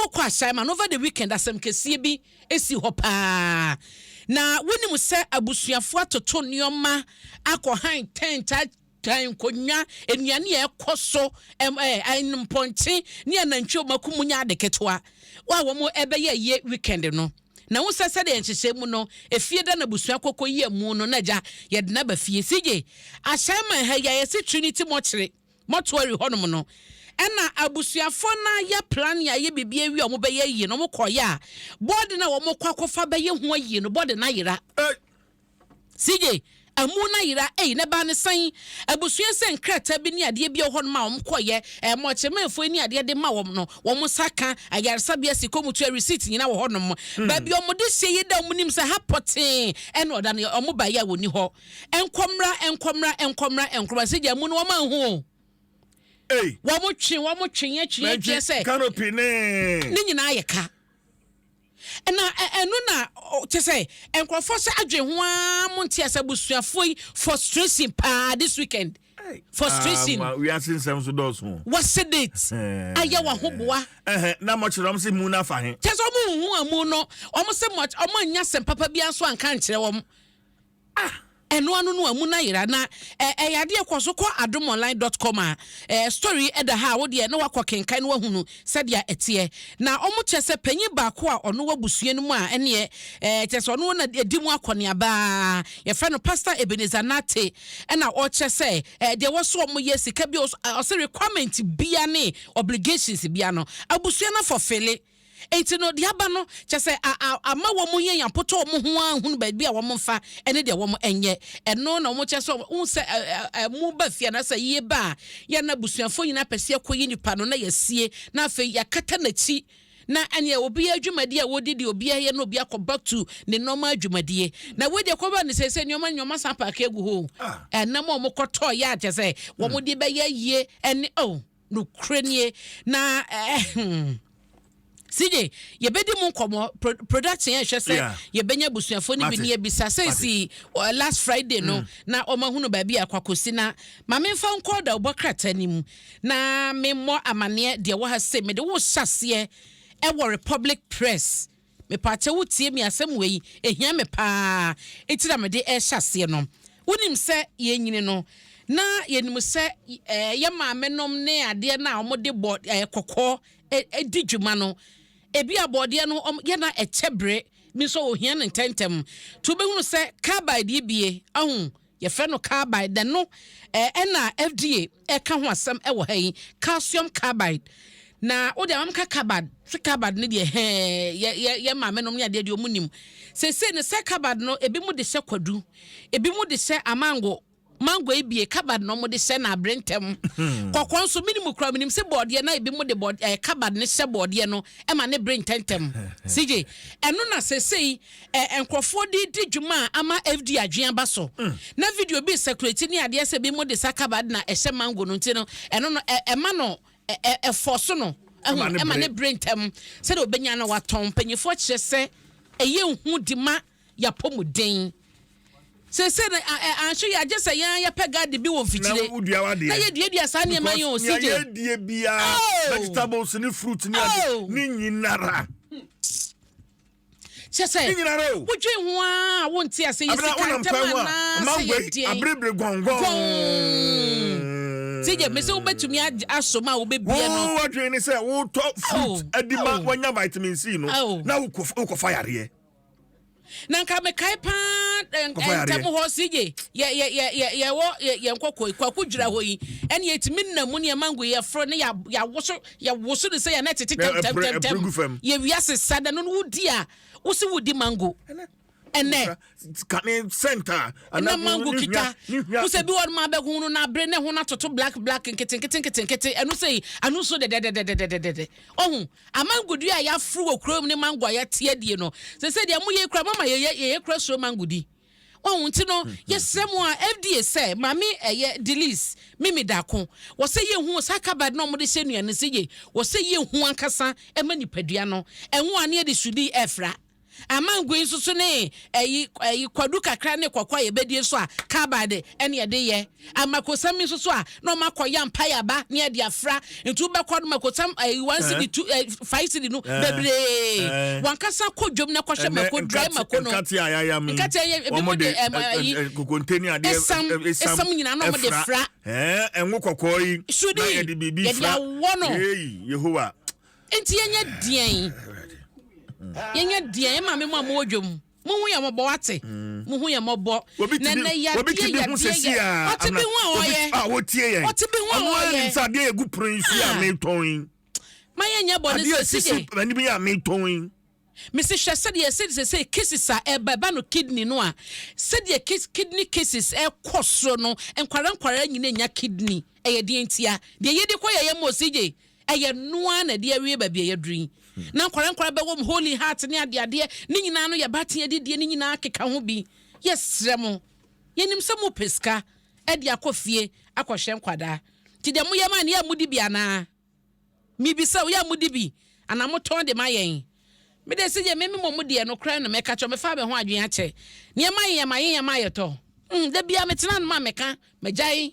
Wokɔ Ashaiman over the weekend, asɛm kɛseɛ bi si hɔ paa. Na wonim sɛ abusuafoɔ atoto nneɛma akɔ han tent, atan nkonnwa, nnuane a ɛkɔ so, mpɔnkye ne anantwie a wɔn akum nyɛ ade ketewa a wɔn ɛbɛyɛ yie weekend no. Na wo sɛ sɛdeɛ nhyehyɛ mu no, efie da na abusua kɔkɔ yi amu no na agya yɛde no aba fie. CJ, Ashaiman ha yi a yɛsi Trinity Mortuary mortuary hɔnom no, ɛna abusuafoɔ no ayɛ plan a ayɛ biribi awie a wɔbɛyɛ yie no, wɔkɔyɛ a body no a wɔkɔ akɔfa bɛyɛ ho ayie no, body no ayera. CJ, amu no ayera. Ei, ne ba ne sɛn? Abusua sɛ nkrataa bi ne adeɛ bi wɔ hɔnom a wɔn kɔyɛ mɔkyerɛmanfoɔ ne adeɛ de ma wɔn no, wɔn nsa ka ayaresabea sikomutua receipt nyinaa wɔ hɔnom. Baabi a wɔde sie yi da, wɔn nim sɛ ha pɔtee ɛna ɔda no. Wɔn ba yi a wɔni hɔ. Nkɔmra, nkɔmra, nkɔmra, nkɔmra, CJ, amu no wɔn ahu o. Wɔn twe, wɔn twe yɛn twe yɛn twe sɛ canopy ne. Ne nyinaa yɛ ka na ɛno na kyɛ sɛ nkurɔfoɔ sɛ adwe ho ara mo nte asɛ abusuafoɔ yi frustration paa this weekend, frustration. Ah, wiase nsɛm so dɔɔso. Wɔse date ayɛ w'ahoboa. Na mɔkyerɛ ɔm sɛ mu no afa he? Kyɛ sɛ ɔmo huhu amu no, ɔmo sɛ ɔmo anya sɛm papa bi nso anka nkyerɛ wɔn. Ɛno ano no amu no ayera. Na ɛyɛ adeɛ kɔ so kɔ adomonline.com a story ɛda ha a wodeɛ na wakɔ kenkan na wahunu sɛdeɛ ɛteɛ. Na ɔmo kyerɛ sɛ panyin baako a ɔno wɔ abusua no mu a ɛneɛ kyerɛ sɛ ɔno na ɛdi mu akɔneabaa, yɛfrɛ no Pastor Ebenezer Nate, ɛna ɔkyerɛ sɛ deɛ wɔ so ɔmo yɛ sika bi ɔsɛ requirement bia ne obligations bia no, abusua no afulfill. Nti no deɛ aba no kyɛ sɛ ama wɔn yɛ yɛn apotɔ wɔn ho ahunu baabi a wɔn mfa ne deɛ wɔn nyɛ. Ɛno na wɔn kyɛ sɛ wɔn sɛ ɛmu ba fie anaasɛ yie ba a, yɛn na abusuafoɔ nyinaa pɛ sɛ yɛkɔ yi nipa no na yɛsie, na afei yɛakata n'akyi na ɛneɛ obi adwumadie a wɔdi deɛ obi ayɛ na obi akɔ back to ne normal adwumadie. Na wei deɛ kɔba ne sɛ nneɛma san pack agu hɔ. Ɛnam a wɔn kɔtɔ yɛ akyɛ sɛ wɔn de bɛyɛ yie ɛne oh, nokure nie. Na CJ, yɛbɛdi mu nkɔmmɔ production yɛhwɛ sɛ yɛbɛnya abusuafoɔ no bi ne yɛbisa sɛ si last Friday no na ɔmahunu baabi a akɔkɔsi. Na ma memfa nkɔ da wobɔ krataa no mu na memmɔ amanneɛ deɛ wɔ ha sɛ mede wo hyɛ aseɛ ɛwɔ Republic Press. Mepaakyɛ wotie mi, asɛm wei ɛhia me paa, ɛti na mede ɛhyɛ aseɛ no. Wonim sɛ yɛnyini no na yɛnim sɛ yɛ maame nom ne adeɛ no a wɔde bɔ kɔkɔɔ di dwuma no, ebi abɔdeɛ no yɛna ɛkyɛ bere bi nso ohia no ntɛntɛm to wobɛhunu sɛ carbide yi bie ahu yɛfrɛ no carbide dɛ no ɛna FDA ɛka ho asɛm ɛwɔ ha yi, calcium carbide. Na wode amam ka carbide so, carbide no deɛ hɛɛ, yɛ yɛ yɛ maame nom ne adeɛ deɛ ɔmo nim sese ne sɛ carbide no, ebi mu de hyɛ kwadu, ebi mu de hyɛ amango, mango ebie carbide na ɔmo de hyɛ na abere ntɛm. Kɔkɔɔ nso minimu kura minim sɛ bɔɔdeɛ na ebi mu de bɔɔdeɛ carbide ne hyɛ bɔɔdeɛ no ɛma ne bere ntɛntɛm. CJ, ɛno na sesei nkurɔfoɔ de di dwuma a ama FDA adwene aba so na video bi circulate ne adeɛ sɛ ebi mu de sa carbide na ɛhyɛ mango no. Nti no ɛno no ɛma no ɛfɔ so no ɛho ɛma ne bere ntɛm sɛdeɛ obɛnya no watɔn. Mpanyinfoɔ kyerɛ sɛ ɛyɛ nhu di ma yapɔmuden sese no anhwɛ yɛ agye sɛ yɛn yɛpɛ garden bi wɔ mfikyire na yɛduadua saa nneɛma yi o, CJ. Yɛdie biara, vegetables ne fruit ne ade ne nyinara. Kyɛ sɛ wodwen ho a wonte ase yɛ sika ntɛm anaa sɛ yɛdeɛn. Aberebere gɔngɔn. CJ, me sɛ wobɛtumi aso ma wobɛbie no. Wadwen ne sɛ wotɔ fruit adi ma wanya vitamin C no na wokɔfa yareɛ. Na nka mekae paa ntɛm hɔ, CJ, yɛwɔ yɛn kɔkɔ yi kwaku dwira hɔ yi, ɛne yɛtumi nam mu ne yɛ mango yɛforo ne yɛawoso, yɛwoso ne sɛ yɛn tete tɛmtɛmtɛm yɛwia sesa da no no wodi a wosi wodi mango ɛnɛ. Kane center. Na mango kita wosɛ bi wɔn ma bɛhu no na abere ne ho na toto black black nketenkete nketenkete, ɛno sɛ ano nso dɛdɛdɛdɛdɛdɛdɛ. Ɔho amango dua a yɛaforo wɔ kurom ne mango a yɛte adie no sɛ deɛ moyɛ kura mama yɛyɛ kura suro mango di ɔho. Nti no yɛsrɛ mu a FDA sɛ maame ɛyɛ Delise Mimi Dako wɔsɛ yɛhu saa carbide na ɔmode hyɛ nnuane sɛ ye wɔsɛ yɛhu ankasa ɛma nipadua no ɛho a ne yɛde sudi ɛfra. Amango yi nso so ne ɛyi ɛyi kwadu kakra ne kɔkɔɔ a yɛbɛdie nso a carbide ɛne yɛde yɛ. Amakosam yi nso so a na wɔn akɔ yɛ mpaeaba ne yɛde afra. Nti wobɛkɔ no makosam ɛyi 1 cedi 2 5 cedi no bebree. Wankasa kɔ dwom na kɔhwɛ mako, dry mako no. Nkate a yɛayam yi. Nkate yɛ ebi mo de ɛyi. Kokonte ne adeɛ. Esam esam nyinaa na wɔn de fra. Ɛngo kɔkɔɔ yi. Sudi na yɛde biribi yɛde fra. Awɔ no. Yeyi Yehowa. Nti yɛnyɛ deɛn? Yɛnyɛ deɛn? Maame mu a mowɔ dwom, muhu yɛ mɔbɔ wate, muhu yɛ mɔbɔ. Obi ti na bi nɛ yadeɛ obi ti bi ho yadeɛ sɛsi yɛ a. Ɔte bi ho a obi ɔyɛ a wotie yɛn. Ɔte bi ho a Ɔno ara ɔyɛ. nim sɛ adeɛ yɛ gu pono yi so a Ah. metɔn yi. Ma yɛnyɛ bɔne Adeɛ sɛ esisi side anim yi a metɔn yi. Mesi hwɛ sɛdeɛ sɛdeɛ sɛ cases a ɛba ɛba no kidney no a, sɛdeɛ kidney cases ɛkɔ soro no, nkwara nkwara nyina nya kidney. Ɛyɛ deɛ ntia deɛ yɛde kɔ yɛyɛ mo osigye ɛyɛ noa na ɛde awie baabi a yɛduru yi na nkwara nkwara bɛwɔ mu holy heart ne adeadeɛ ne nyinaa no yɛ baten adidie ne nyinaa keka ho bi. Yɛsrɛ mo, yɛnim sɛ mo pɛ sika ɛde akɔ fie akɔhwɛ nkwadaa, nti deɛ moyɛ ma ne yɛ modi bi anaa mibisa wo, yɛ modi bi anaa motɔn de ma yɛn? Mede sɛ deɛ meme mɔ mu deɛ nokorɛ no mɛka kyerɛ, mefa bɛ ho adwene akyɛ nneɛma yɛ ma yɛn ma yɛtɔ. Da bia metena no ma meka magyae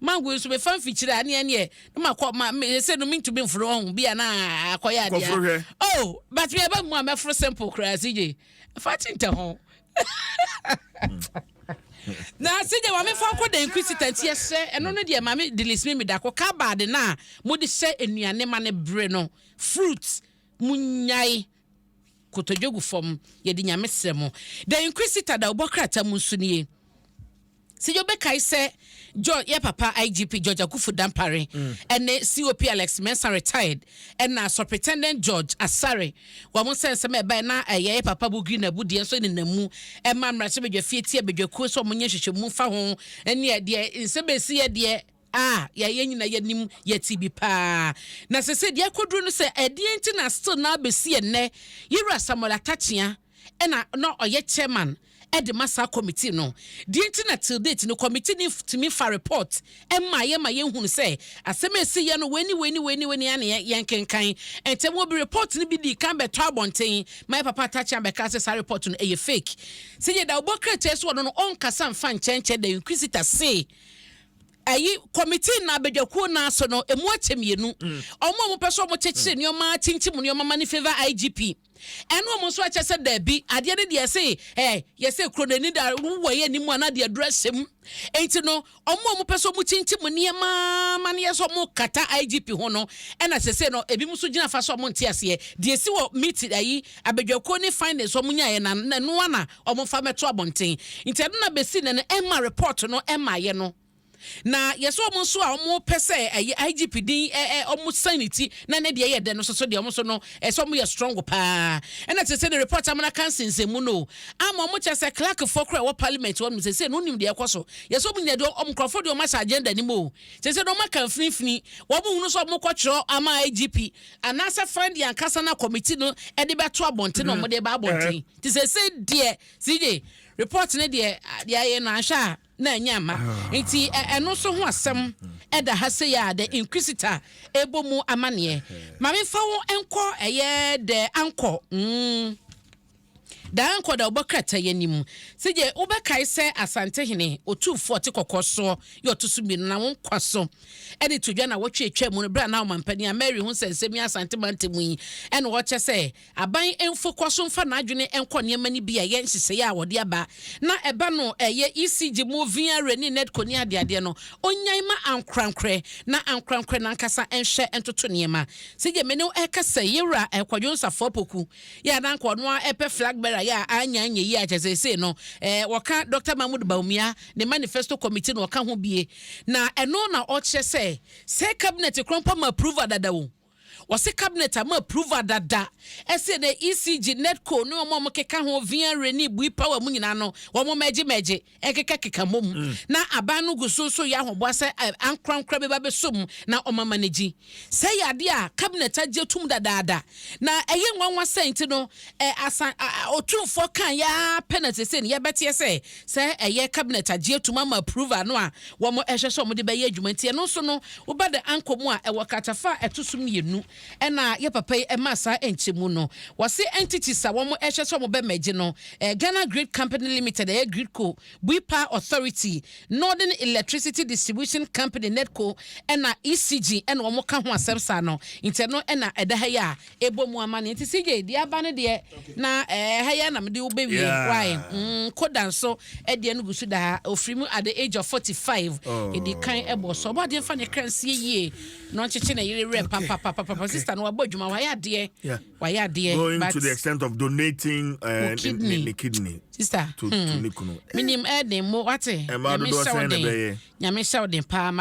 mango yi so mefa mfikyire a neɛ neɛ na makɔ ma sɛ no mentumi mforo ɔho bi a na akɔyɛ Kɔforo adeɛ. Hwɛ. Oh, but me ɛba mu a mɛforo simple koraa. Sigye fa kyintɛ ho na sigye ma mefa nkɔ da Inquisitor. Nti yɛhyɛ ɛno no deɛ maame delis mi medako carbide no a mode hyɛ nnuane ma ne bere no, fruit munyae kotodwe gu fam. Yɛde Nyame srɛ mo. The Inquisitor da wobɔ krataa mu nso nie sɛ yɛbɛkae sɛ George yɛ papa IGP George Akuffo Dampare ɛne COP Alex Mensah retired ɛna Superintendent George Asare wɔn sɛ nsɛm a ɛbae na ɛyɛ yɛ papa Bugri Naabu deɛ nso nenam mu ɛma mmarahyɛ badwa fie tie badwakuo sɛ ɔmo nyɛ nhwehwɛmu fa ho ɛne deɛ nsɛm esi yɛ deɛ a yɛyɛ nyina yɛnim yɛte bi paa. Na sɛ deɛ akɔduru no sɛ ɛdeɛ nti na still na abɛsi ɛnnɛ yɛwura Samuel Atta Akyea ɛna na ɔyɛ chairman ɛde ma saa committee no deɛ nti na till date no committee ni tumi fa report ɛma yɛ ma yɛnhunu sɛ asɛm a ɛsi yɛ no wei ni wei ni wei ni wei ni ana yɛn kenkan ntɛm obi report no bi di kan bɛtɔ abɔnten ma yɛ papa Atta Akyea bɛka sɛ saa report no ɛyɛ fake. Sɛ yɛ da ɔbɔ krataa so ɔno no ɔnkasa nfa nkyɛnkyɛn. The Inquisitor say ayi committee na abadwakuo naa so no emu akyɛ mmienu, ɔmo a ɔmo pɛ sɛ ɔmo kyekyere nneɛma kyinkyim nneɛma ma ne favour IGP, ɛno ɔmo nso akyɛ sɛ daabi, adeɛ no deɛ sɛ yɛsɛ kuro n'ani da wowɔ yɛ anim a na deɛ duro ahyɛ mu. Enti no ɔmo a ɔmo pɛ sɛ ɔmo kyinkyim nneɛma ma no yɛ sɛ ɔmo kata IGP ho no, ɛna sɛsɛ no ebi nso gyina fa so ɔmo nte aseɛ deɛ esi wɔ meeting ayi abadwakuo ne findings ɔmo nyaeɛ na noa na ɔmo fa mɛto abɔnten. Nti ɛno na bɛsi na no ɛma report no ɛma yɛ no na yɛsɛ ɔmo nso a ɔmo pɛ sɛ ɛyɛ IGP din ɛ ɛ ɔmo san ne ti na ne deɛ yɛ dɛ no soso deɛ ɔmo nso no ɛsɛ ɔmo yɛ strong paa. Ɛna te sɛ ne report amana ka nsensɛnmu no ama ɔmo kyɛ sɛ clerk foɔ kora ɛwɔ parliament hɔ nom sɛ sɛ no onim deɛ ɛkɔ so. Yɛsɛ ɔmo nyina deɛ ɔmo nkurɔfoɔ deɛ ɔmo ahyɛ agenda nim o sɛ sɛ ɔmo aka mfinimfini wɔn mo hunu sɛ ɔmo kɔtwerɛ ama IGP anaasɛ find ankasa na committee no ɛde bɛto abɔnten na ɔmo de ba abɔnten te sɛ sɛ deɛ CJ report ne deɛ deɛ ayɛ no ahwɛ a na ɛnyɛ ama. Nti ɛno nso ho asɛm ɛda ha sɛ yɛ a The Inquisitor ɛbɔ mu amanneɛ. Maame fa wo nkɔ ɛyɛ The Anchor. The Anchor da wobɔ krataa yɛ anim sɛdeɛ wobɛkae sɛ Asantehene Otumfoɔ ɔte kɔkɔɔ soɔ yɛ ɔto so mmienu na wo nkwa so ɛne to dwa na wɔtwe atwa mu no berɛ a na ɔmampani a Mary ho nsɛnsɛm yi Asante mantam yi ɛna wɔkyɛ sɛ aban mfokɔ so mfa n'adwene nkɔ nneɛma no bi a ɛyɛ nhyehyɛeɛ a wɔde aba na ɛba no ɛyɛ ECG mu, VRA ne NEDCO ne adeadeɛ no ɔnyan ma ankorankorɛ na ankorankorɛ nankasa nhwɛ ntoto nneɛma. Sɛdeɛ mene ɛka sɛ yɛwura Kwadwo Nsafoɔ Poku yɛ a nanka ɔno a ɛpɛ flag bearer yɛ a anya anya yi a kyɛ sɛ sei no wɔka Dr Mahmood Bawumia ne manifesto committee no ɔka ho bie na ɛno na ɔkyerɛ sɛ cabinet korɔmpa ma approval dada o. Wɔsi cabinet ama approval dada ɛsɛ na ECG, NEDCO ne wɔn a wɔkeka ho, VRA ne Bui Power mu nyinaa no wɔn mɛgye mɛgye ɛkeka keka mom na aban no gu so nso yɛ ahoboa sɛ ankorankora bi ba bɛso mu na ɔma manage sɛ yɛ adeɛ a cabinet agye tum dadaada. Na ɛyɛ nwanwa sɛ nti no asan Otumfoɔ kan yɛ pɛ na sese no yɛbɛteɛ sɛ ɛyɛ cabinet agye atum ama approval no a wɔn ɛhwɛ sɛ wɔn de bɛyɛ adwuma. Nti ɛno nso no woba The Anchor mu a ɛwɔ katafa a ɛto so mmienu. Ɛna yɛ papa yi ɛmaa saa nkyɛmu no. Wɔse entities a wɔn ɛhwɛ sɛ wɔn bɛ mɛgye no, Ghana Grid Company Limited, ɛyɛ GRIDCo, Bui Power Authority, Northern Electricity Distribution Company, NEDCO, ɛna ECG ɛna wɔn ka ho asɛm saa no. Nti ɛno ɛna ɛda ha yi a ɛbɔ mu ama no. Nti CJ, deɛ aba no deɛ na ha yi a na mede wo bɛwie. Why? Koda nso ɛdeɛ no gu so da ha. Ofiri mu at the age of 45. Oh. Ɛdi kan ɛbɔ so. Ɔbɔ adeɛ mfa ne kra nsie yie na ɔnkyekye ne yere werɛ papapapapa. Sister no wabɔ adwuma, wayɛ adeɛ. Wayɛ adeɛ. Going but to the extent of donating kidney. Ne kidney sister to ne kunu. Minim ɛden mo wate. Ɛmmaa Nyame dodoɔ hyɛ wo sɛn na den. ɛbɛyɛ? Nyame hyɛ wo den paa ma.